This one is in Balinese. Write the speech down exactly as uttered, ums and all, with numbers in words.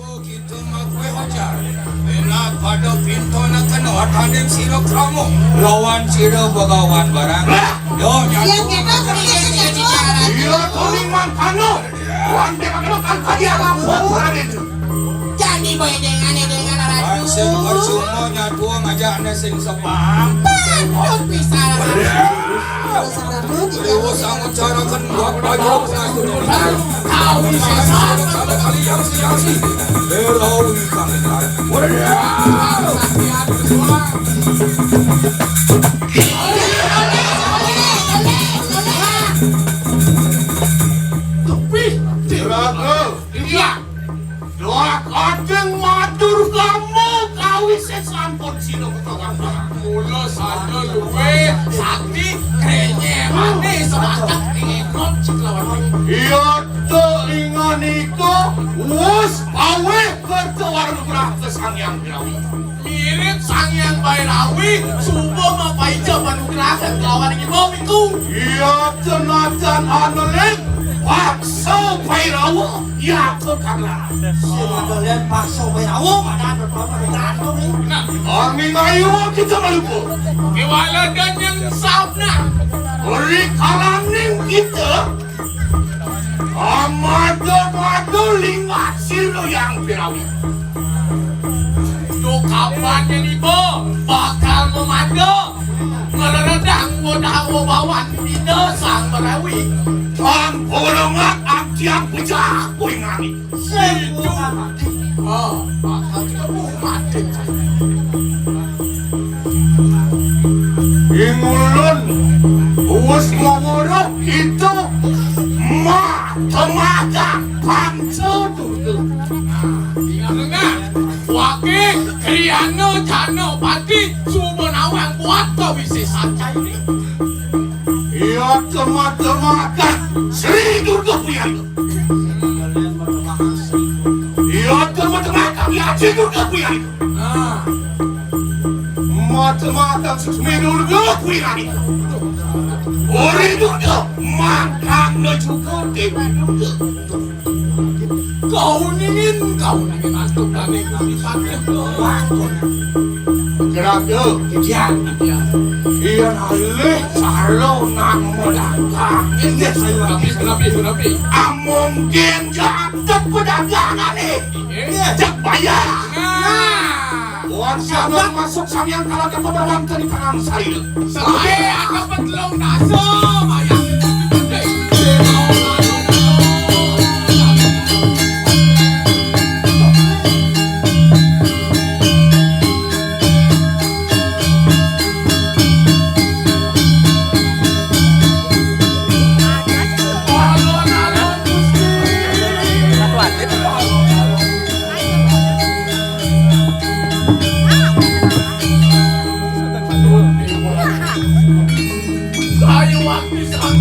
Kitu mah kué hojar. Enak pada pintonakeun hataning sira krama lawan sira bagawan barang. Yo, nyatu. Yang kita kerja kerja. Iya, kuning mangkano. Wan téh kagak kan kaji alam. Jadi baé dengan dengan ratu. Sing percuma nyatu ngajak ane sing sepaham. Betul pisan. Dewa sangat carakan buat banyak. Tahu bisa. Kali yang siasi. Belawi kami. Tapi, Raga. Iya. Doa kajeng matur kamu kawis sampun sira kekawan. Mula sada luwih sakti krenyemane sebatak ngekrot sekawan. Iya, to ingan iku wis aweh bertuar lugrah ke Sang Hyang Hyang. Mirip Sang Hyang Bairawi, suba mapaija manugrahaken kelawan ibu iku. Iya, senajan anelik, paksa Bairawa, iya, kekarla. Sing anelik paksa Bairawa, padahal berdoa pada gantung nih. Nah, kami ngayu kita maluku. Kewaladan yang sabna. Ori kalaning kita, amado-mado lingat sira yang pirawi. Duh kapan yen iba bakal memada ngleredang nggodawa bawan Ida Sang Merawi. Ampura ngat amtiang pejah kuwi ngani. Sing mati. Oh, bakal ketemu mati. Ingulun wis ngoworo itu mah temaga panca durga. Ingat-ingat, wake kriyana jana pati suba nawang buat kawise sancai. Iya, tema-temakan Sri Durga Puyari. Iya, tema-temakan ya Sri Durga Puyari. Nah. Mata-mata Sri Durga Puyari. Ori Durga, mangkana juga Dewi Durga. Kau ningin, kau ningin antuk dane kami panggil. Gerada. Iya. Iya, alih calo nang modangkang. Ini saya lagi. Kenapa, kenapa, kenapa? Among gen jatep pedagangan nih. Iya. Cek bayar. Nah. Wan siapa masuk sang yang kalah ke pemawang ke di tangan saya. Saya akan petelung nasa, bayang. Saya waktu saat